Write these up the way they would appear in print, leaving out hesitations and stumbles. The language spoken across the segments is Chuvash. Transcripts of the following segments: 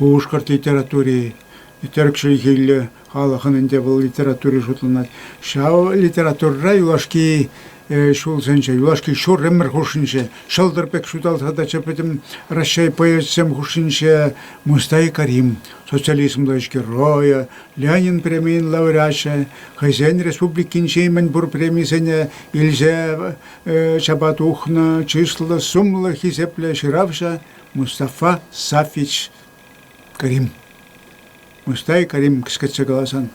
Пушкӑрт литератури, тӗрӗк чӗлхиллӗ халӑхӑн ӗнтӗ вӑл литератури шутланать. Ҫав литературӑра юлашки ҫулсенче, юлашки ҫур ӗмӗр хушшинче ҫӑлтӑр пек ҫуталса тӑчӗ пӗтӗм Раҫҫей поэчӗсем хушшинче Мустай Карим, социализмлӑ ӗҫ геройӗ, Ленин премийӗн лауреачӗ, хӑйсен республикинчи мӗнпур премисене илсе чапа тухнӑ чыслӑ, сумлӑ, хисеплӗ ҫыравҫӑ Мустафа Сафич Карим. Мустай Карим кӗскетсе каласан,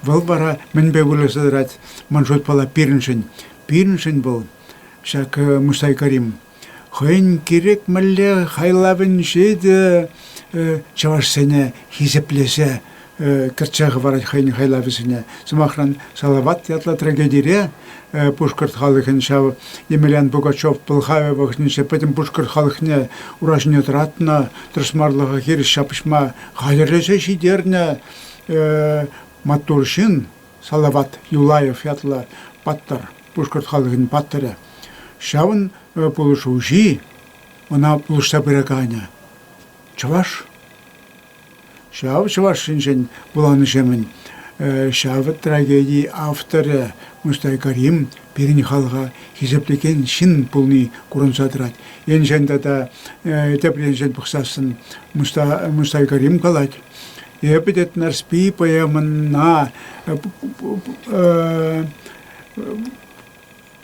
вӑл вара мӗнпе выляса тӑрать ман шутпала пирӗншӗн. Пирӗншӗн вӑл, ҫак Мустай Карим, хӑйӗн кирек мӗнле хайлавӗнче те чӑвашсене хисеплесе кӗртсе хӑварать хӑйӗн хайлавӗсене. Сӑмахран, Салават ятлӑ трагедире пушкӑрт халӑхӗн ҫав Емельян Пугачев пӑлхавӗ вӑхӑтӗнче пӗтӗм пушкӑрт халӑхне ура ҫине тӑратнӑ, тӑрӑшмарлӑха хирӗҫ ҫапӑҫма хатӗрлесе ҫитернӗ маттур ҫын Салават Юлаев ятлӑ паттӑр, пушкӑрт халӑхӗн паттӑрӗ. Ҫавӑн пулӑшуҫи, ӑна пулӑшса пыраканӗ чӑваш. Ҫав чӑваш ҫинчен вуланӑҫемӗн ҫав трагеди авторӗ Мустай Карим пирӗн халӑха хисеплекен ҫын пулни курӑнса тӑрать. Енчен тата тепӗр енчен пӑхсассӑн Мустай Карим калать: Эпӗ тет Нарспи поэмӑна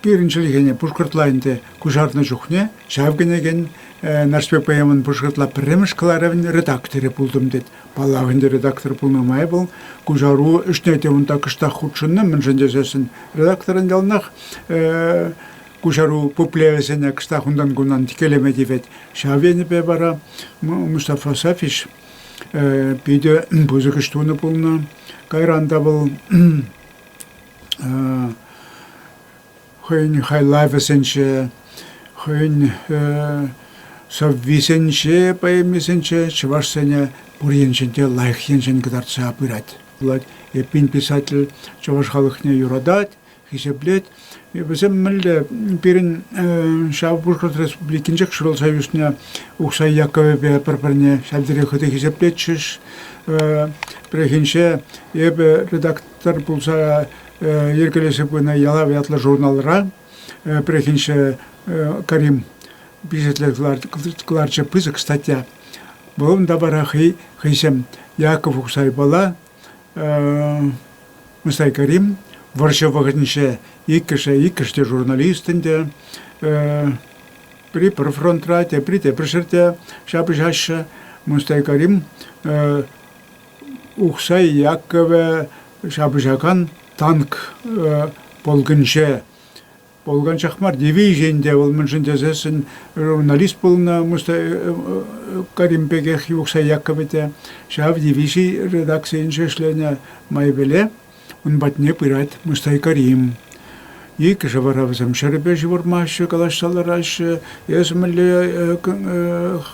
пирӗн чӗлхене пушкӑртла ӗнтӗ куҫарнӑ чухне ҫав кӗнекен Нарспи поэмӑн пушкӑртла пӗрремӗш кӑларӑвӗн редакторӗ пултӑм тет. Паллах ӗнтӗ редактор пулнӑ май вӑл куҫару ӗҫне те унта кӑштах хутшӑннӑ, мӗншӗн тесессӗн редакторӑн яланах куҫару пуплевӗсене кӑштах унтан-кунтан тиккелеме тивет. Ҫав енӗпе вара Мустафа Сафич питӗ пысӑк ӗҫ тунӑ пулнӑ. Кайран та вӑл хӑйӗн хайлавӗсенче, хӑйӗн сӑввисенче, поэмисенче чӑвашсене пур енчен те лайӑх енчен кӑтартса пырать. Эппин писатель чӑваш халӑхне юратать, хисеплет. Вӗсем мӗнле пирӗн ҫав Пушкӑрт Республикинчех ҫуралса ӳснӗ Ухсай Яковӗпе пӗр-пӗрне ҫав тери хытӑ хисеплетчӗҫ. Пӗррехинче эпӗ редактор пулса йӗркелесе пынӑ «Ялав» ятлӑ журналра пӗррехинче Карим пичетле кӑларчӗ пысӑк статья. Вӑл унта вара хӑйсем Яков Ухсайпала Мустай Карим вӑрҫӑ вӑхӑтӗнче иккӗшӗ, иккӗш те журналист ӗнтӗ. Пӗри пӗр фронтра, тепри тепӗр ҫӗрте ҫапӑҫаҫҫӗ. Мустай Карим Ухсай Яккӑвӗ ҫапӑҫакан танк полкӗнче Полк анчах мар, дивизийӗн те вӑл мӗншӗн тесессӗн журналист пулнӑ Мустай Карим пекех Юхса Яккӑвӗ те ҫав дивизи редакцийӗнче ӗҫленӗ майӗпеле ун патне пырать Мустай Карим. Иккӗшӗ вара вӗсем ҫӗрӗпе ҫывӑрмаҫҫӗ, калаҫса лараҫҫӗ. Эсӗ мӗнле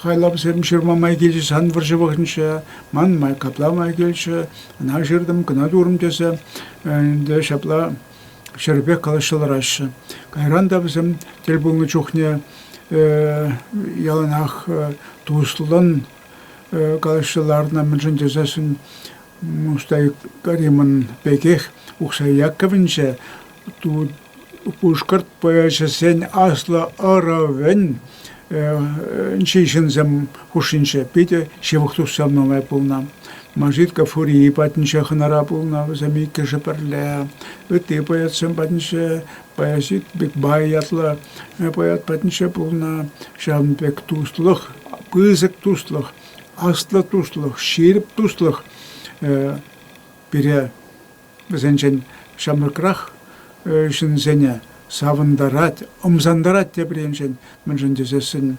хайлавсем ҫырма май килчӗ сан вӑрҫӑ вӑхӑтӗнче? Ман май капла май килчӗ, ӑна ҫыртӑм, кӑна турӑм тесе ӗнтӗ ҫапла ҫӗрӗпех калаҫса лараҫҫӗ. Кайран та вӗсем тӗл пулнӑ чухне яланах туслӑн калаҫса ларнӑ, мӗншӗн тесессӗн Мустай Каримӑн пекех Ухсай Яккӑвӗнче Пушкӑрт поэчӗсен аслӑ ӑрӑвӗн чи ҫынсем хушшинче питӗ ҫывӑх туссем нумай пулнӑ. Мажит Гафури патӗнче хӑнара пулнӑ, вӗсем иккӗшӗ пӗрле. Ытти поэтсем патӗнче Баязид Бекбай ятлӑ поэт патӗнче пулнӑ. Ҫавӑн пек туслӑх, пысӑк туслӑх, аслӑ туслӑх, ҫирӗп туслӑх пире вӗсенчен ҫамрӑкрах ҫынсене савӑнтарать, ӑмсантарать тепӗр енчен, мӗншӗн тесессӗн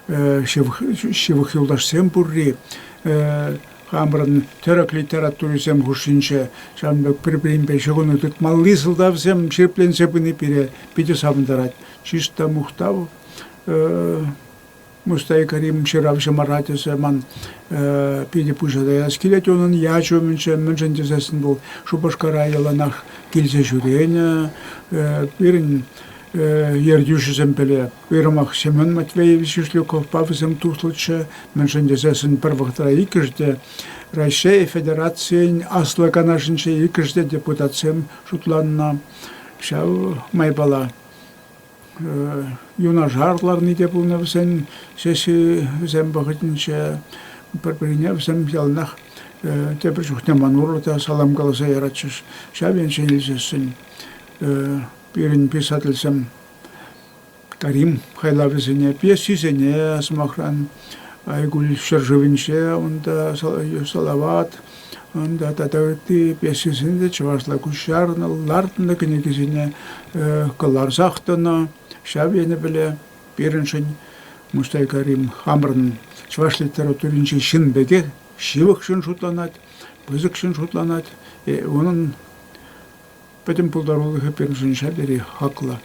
ҫывӑх юлташсем пурри хамӑрӑн тӗрӗк литературисем хушшинче ҫавӑн пек пӗр-пӗринпе ҫыхӑну тытмалли сӑлтавсем ҫирӗпленсе пыни пире питӗ савӑнтарать. Чыс та мухтав Мустай Карим ҫыравҫӑ мара тесе ман питӗ пуҫа таяс килет унӑн ячӗ умӗнче, мӗншӗн тесессӗн вӑл Шупашкара яланах килсе ҫӳренӗ. Пирӗн ертӳҫӗсемпеле, уйрӑмах Семен Матвеевич Ислюковпа вӗсем туслӑччӗ, мӗншӗн тесессӗн пӗр вӑхӑтра иккӗш те Раҫҫей Федерацийӗн Аслӑ Канашӗнче иккӗш те депутатсем шутланнӑ. Ҫав майпала юнашар ларни те пулнӑ вӗсен сессисем вӑхӑтӗнче. Пӗр-пӗрне вӗсем яланах тепӗр чухне ман урлӑ та салам каласа яратчӗҫ. Ҫав енчен илсессӗн пирӗн писательсем Карим хайлавӗсене, пьесисене, сӑмахран, Айгуль ҫӗршывӗнче унта Салават, унта тата ытти пьесисене те чӑвашла куҫарнӑ, лартнӑ кӗнекесене кӑларсах тӑнӑ. Ҫав енӗпеле пирӗншӗн Мустай Карим хамӑрӑн чӑваш литературинчи ҫын пекех ҫывӑх ҫын шутланать, пысӑк ҫын шутланать. Унӑн пӗтӗм пултарулӑхӗ пирӗншӗн ҫав тери хаклӑ.